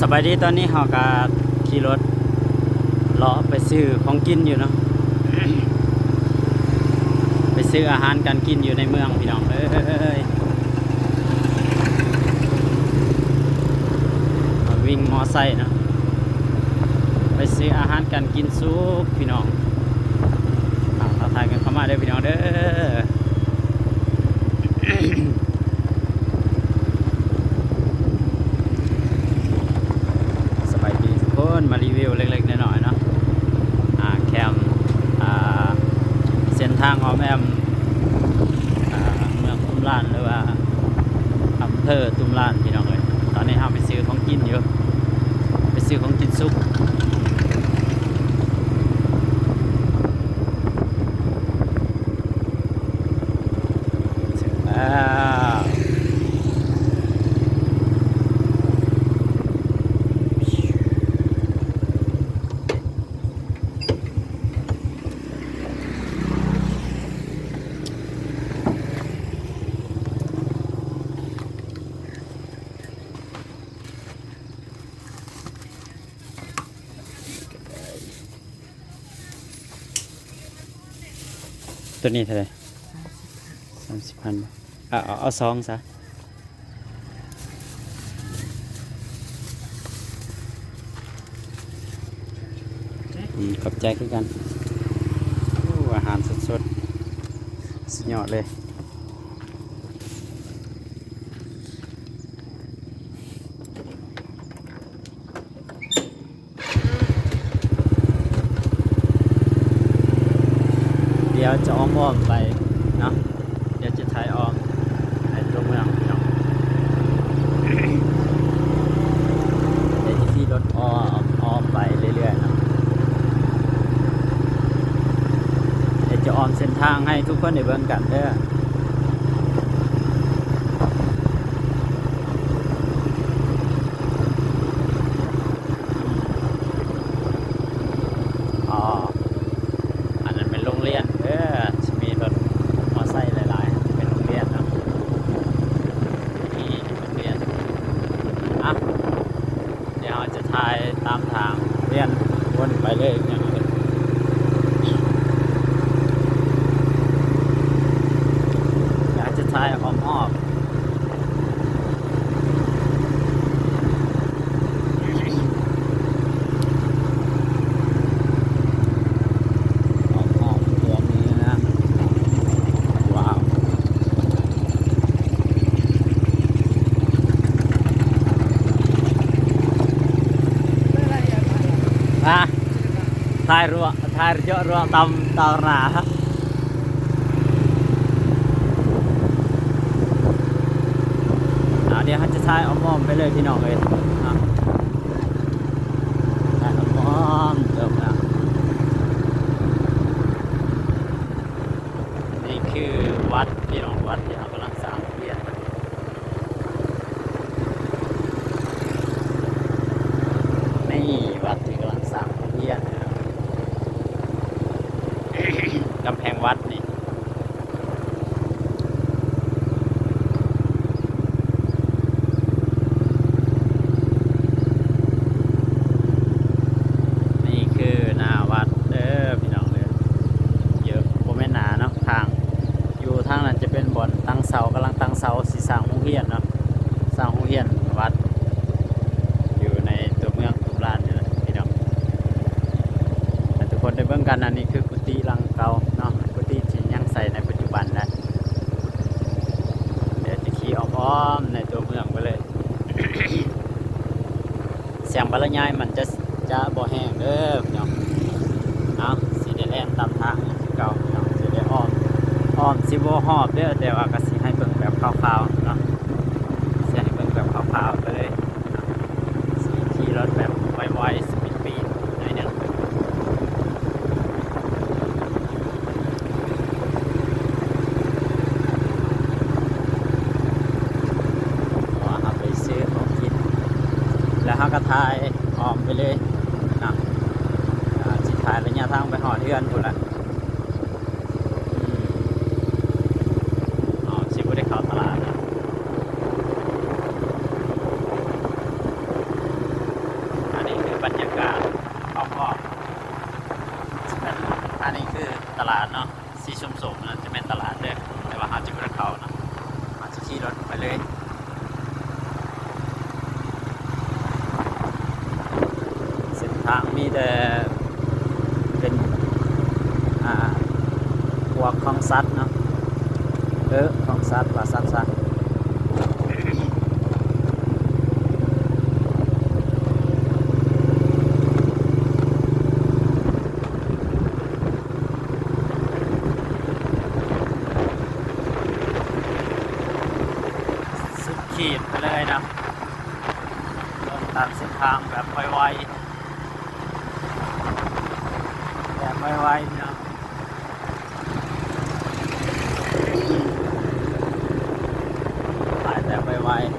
ສະບາຍດີ ຕອນນີ້ເຮົາກະຂີ່ລົດເລາະໄປຊື້ຂອງກິນຢູ່ເນາະ ໄປຊື້ອາຫານການກິນຢູ່ໃນເມືອງພີ່ນ້ອງເອີຍ ວິ່ງມໍໄຊເນາະ ໄປຊື້ອາຫານການກິນສຸກພີ່ນ້ອງ ອ່າ ທັກທາຍກັນເຂົ້າມາເດີພີ່ນ້ອງເດີ. ສະບາຍດີທຸກຄົນ ມາຣີວິວເລັກໆນ້ອຍໆເນາະ ອ່າ ແຄມ ອ່າ ເສັ້ນທາງອ້ອມແອ້ມ ອ່າ ເມືອງຕຸ້ມລານ ຫຼືວ່າອຳເພີຕຸ້ມລານພີ່ນ້ອງເອີຍ ຕອນນີ້ເຮົາໄປຊື້ຂອງກິນຢູ່ ໄປຊື້ຂອງກິນສຸກ. ເຖິງແລ້ວ ໂຕນີ້ເທົ່າໃດ? ສາມສິບພັນ ເອົາ ເອົາ ເອົາສອງຊະ. ອືມ ຂອບໃຈຄືກັນ. ໂອ້ ອາຫານສົດໆ ສຸດຍອດເລີຍ. ດຽວຈະອ້ອມໆໄປເນາະ ດຽວຈະຖ່າຍອ້ອມໃນຕົວເມືອງພີ່ນ້ອງ ດຽວຈະຂີ່ລົດອ້ອມ ອ້ອມໄປເລື້ອຍໆເນາະ ດຽວຈະອ້ອມເສັ້ນທາງໃຫ້ທຸກຄົນໄດ້ເບິ່ງກັນເດີ. ອໍ ອັນນັ້ນແມ່ນໂຮງຮຽນເດີ ຊິມີລົດມໍໄຊຫຼາຍໆ ເປັນໂຮງຮຽນເນາະ ນີ້ໂຮງຮຽນ ອ່ະ ດຽວເຮົາຈະຖ່າຍຕາມທາງໂຮງຮຽນວົນໄປເລີຍ ດຽວເຮົາຈະຖ່າຍອ້ອມໆ ອ້ອມໆຕົວເມືອງ ວ້າວ ອ່ະ ຖ່າຍ ຖ່າຍເຈາະເລາະຕາມຕາວໜ້າ ອ່າ ດຽວເຮົາຈະຖ່າຍອ້ອມໆໄປເລີຍພີ່ນ້ອງເອີຍ ອ່າ ຖ່າຍອ້ອມໆເດີ ນີ້ຄືວັດພີ່ນ້ອງ ວັດທີ່ເຮົາກຳລັງສ້າງໂຮງຮຽນ ນີ້ວັດທີ່ກຳລັງສ້າງໂຮງຮຽນ ກຳແພງວັດນີ້ ນີ້ຄືໜ້າວັດເດີພີ່ນ້ອງເດີ ຢູ່ ບໍ່ແມ່ນໜ້າເນາະ ທາງ ຢູ່ທາງນັ້ນຈະເປັນບ່ອນຕັ້ງເສົາ ກຳລັງຕັ້ງເສົາຊິສ້າງໂຮງຮຽນເນາະ ສ້າງໂຮງຮຽນວັດ ຢູ່ໃນຕົວເມືອງຕຸມລານນີ້ແຫຼະພີ່ນ້ອງ ໃຫ້ທຸກຄົນໄດ້ເບິ່ງກັນ. ອັນນີ້ຄືກຸຕິຫຼັງເກົ່າເນາະ ກຸຕິທີ່ຍັງໃຊ້ໃນປັດຈຸບັນນະ ດຽວຈະຂີ່ອ້ອມໆໃນຕົວເມືອງໄປເລີຍ. ສຽງບັນລະຍາຍມັນຈະ ຈະບໍ່ແຮງເດີພີ່ນ້ອງ ເອົາ ຊິໄດ້ແລ່ນຕາມທາງຄືເກົ່າພີ່ນ້ອງ ຊິໄດ້ອ້ອມ ອ້ອມຊິບໍ່ຮອບເດີ ແຕ່ວ່າກໍຊິໃຫ້ເບິ່ງແບບຄ່າວໆເນາະ ຊິໃຫ້ເບິ່ງແບບຄ່າວໆໄປເລີຍ ຊິຂີ່ລົດແບບໄວໆ ສະປີດໆໜ້ອຍໜຶ່ງ. ເພາະວ່າເຮົາໄປຊື້ຂອງກິນ ແລ້ວເຮົາກໍຖ່າຍອ້ອມໄປເລີຍເນາະ ອ່າ ຊິຖ່າຍໄລຍະທາງໄປຮອດເຮືອນພຸ້ນແຫຼະ ອືມ ເຮົາຊິບໍ່ໄດ້ເຂົ້າຕະຫຼາດ. ນີ້ ທາງມີແຕ່ເປັນ ອ່າ ພວກຂອງສັດເນາະ ເອີ ຂອງສັດວ່າຊັ້ນຊະ. ສຸດຂີດໄປເລີຍເນາະ ເດີນຕາມເສັ້ນທາງແບບໄວໆ ແບບໄວໆເນາະ ໄປແບບໄວໆ.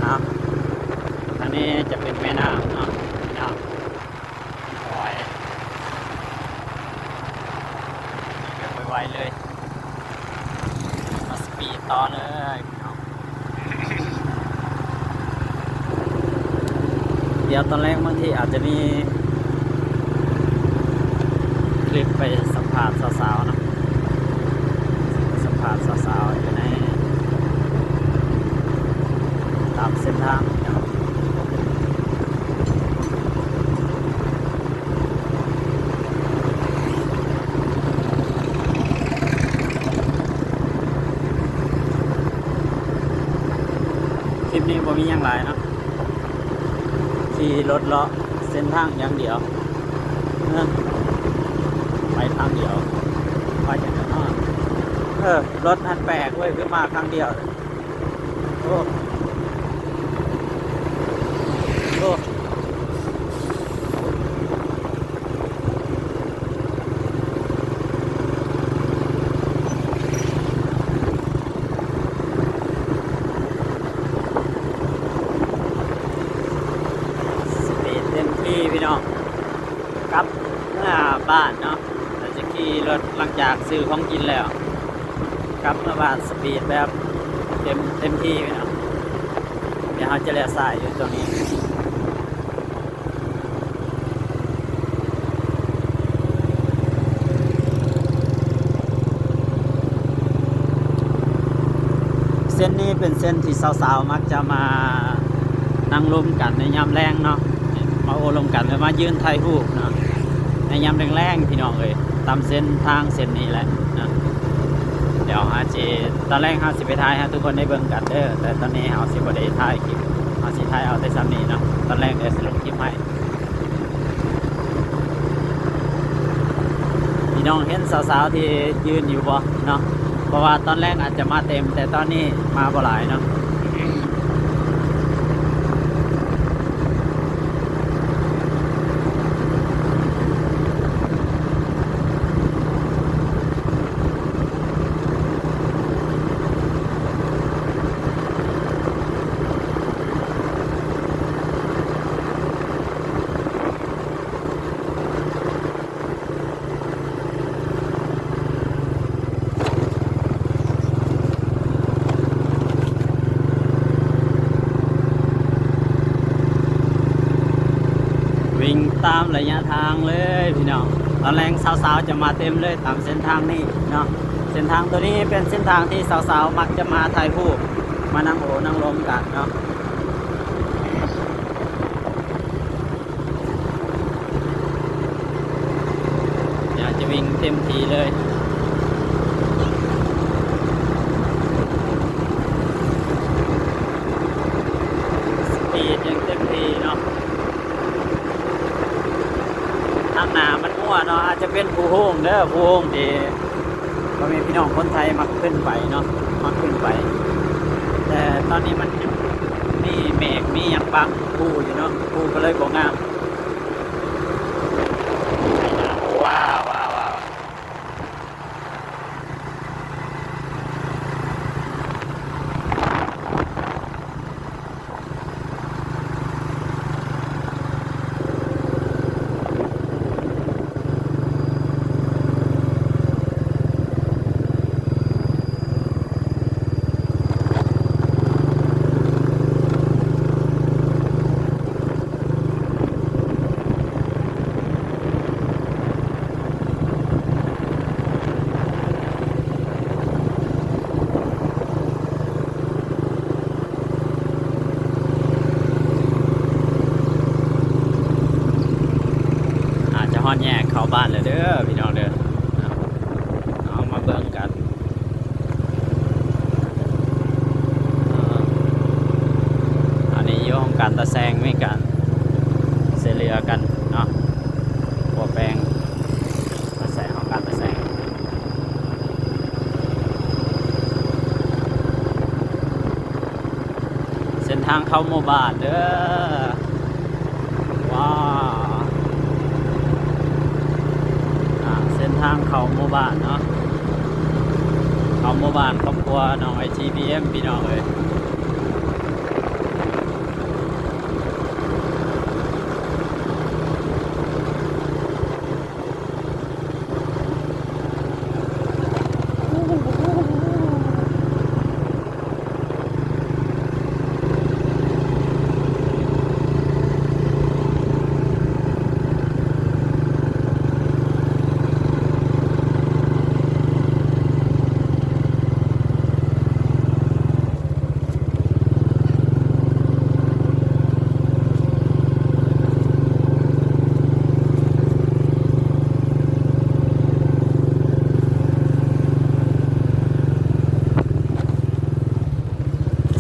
ເອົາ ທາງນີ້ຈະເປັນແມ່ນ້ຳເນາະ ນ້ຳ ໂອ້ຍ ແບບໄວໆເລີຍ ມາສະປີດຕໍ່ເລີຍພີ່ນ້ອງ. ດຽວຕອນແລງບາງທີອາດຈະມີຄລິບໄປສຳພາດສາວໆເນາະ ໄປສຳພາດສາວໆຢູ່ໃນ ຕາມເສັ້ນທາງ. ຄລິບນີ້ບໍ່ມີຫຍັງຫຼາຍເນາະ ຂີ່ລົດເລາະເສັ້ນທາງຢ່າງດຽວ ເອີ ໄປທາງດຽວ ໄປຈັ່ງໃດເນາະ. ເອີ ລົດຫັ້ນແປກເວີຍ ຄືມາທາງດຽວ. ໂອ້ ໂອ້ ສະປີດເຕັມທີ່ພີ່ນ້ອງ. ກັບເມືອບ້ານເນາະ ແລ້ວຈະຂີ່ລົດ ຫຼັງຈາກຊື້ຂອງກິນແລ້ວ ກັບເມືອບ້ານສະປີດແບບເຕັມ ເຕັມທີ່ເນາະ. ດຽວເຮົາຈະລ້ຽວຊ້າຍຢູ່ຕົງນີ້. ເສັ້ນນີ້ເປັນເສັ້ນທີ່ສາວໆມັກຈະມານັ່ງລົມກັນໃນຍາມແລງເນາະ ມາໂອ້ລົມກັນ ຫຼືມາຢືນຖ່າຍຮູບເນາະ ໃນຍາມແລງໆ ພີ່ນ້ອງເອີຍ ຕາມເສັ້ນທາງເສັ້ນນີ້ແຫຼະເນາະ. ດຽວເຮົາຊິ ຕອນແລງເຮົາຊິໄປຖ່າຍໃຫ້ທຸກຄົນໄດ້ເບິ່ງກັນເດີ ແຕ່ຕອນນີ້ເຮົາຊິບໍ່ໄດ້ຖ່າຍຄລິບ ເຮົາຊິຖ່າຍເອົາແຕ່ສ່ຳນີ້ເນາະ. ຕອນແລງດຽວຊິລົງຄລິບໃຫ້. ພີ່ນ້ອງເຫັນສາວໆທີ່ຢືນຢູ່ບໍ່ເນາະ? ເພາະວ່າຕອນແລງອາດຈະມາເຕັມ ແຕ່ຕອນນີ້ມາບໍ່ຫຼາຍເນາະ. ວິ່ງຕາມໄລຍະທາງເລີຍພີ່ນ້ອງ. ຕອນແລງສາວໆຈະມາເຕັມເລີຍຕາມເສັ້ນທາງນີ້ເນາະ. ເສັ້ນທາງໂຕນີ້ເປັນເສັ້ນທາງທີ່ສາວໆມັກຈະມາຖ່າຍຮູບ ມານັ່ງໂອ້ນັ່ງລົມກັນເນາະ. ຢາກຈະວິ່ງເຕັມທີ່ເລີຍ ສະປີດຍັງເຕັມທີ່ເນາະ. ທາງໜ້າມັນຮົ່ວເນາະ ອາດຈະເປັນພູໂຮງເດີ ພູໂຮງທີ່ພໍ່ແມ່ພີ່ນ້ອງຄົນໄທມັກຂຶ້ນໄປເນາະ ມັກຂຶ້ນໄປ ແຕ່ຕອນນີ້ມັນຍັງມີເມກມີຫຍັງບັງພູຢູ່ເນາະ ພູກໍເລີຍບໍ່ງາມ. ວ້າວ ວ້າວ ວ້າວ. ເ ບ້ານແລ້ວເດີພີ່ນ້ອງເດີ. ເອົາ ເຮົາມາເບິ່ງກັນ. ເອີ ອັນນີ້ຢູ່ຫ້ອງການຕາແສງ ມີການຊ່ວຍເຫຼືອກັນເນາະ ຂົວແປງຕາແສງ ຫ້ອງການຕາແສງ. ເສັ້ນທາງເຂົ້າໝູ່ບ້ານເດີ. ວ້າວ ອ່າ ເສັ້ນທາງເຂົ້າໝູ່ບ້ານເນາະ ເຂົ້າໝູ່ບ້ານຄອບຄົວນ້ອງໄອທີບີເອັມ ພີ່ນ້ອງເອີຍ.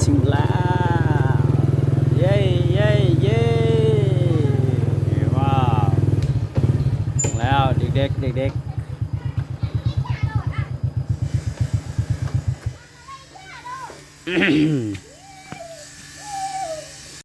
ເຖິງແລ້ວ ເຢ້ ເຢ້ ເຢ້ ວ້າວ ເຖິງແລ້ວເດັກໆ ເດັກໆ.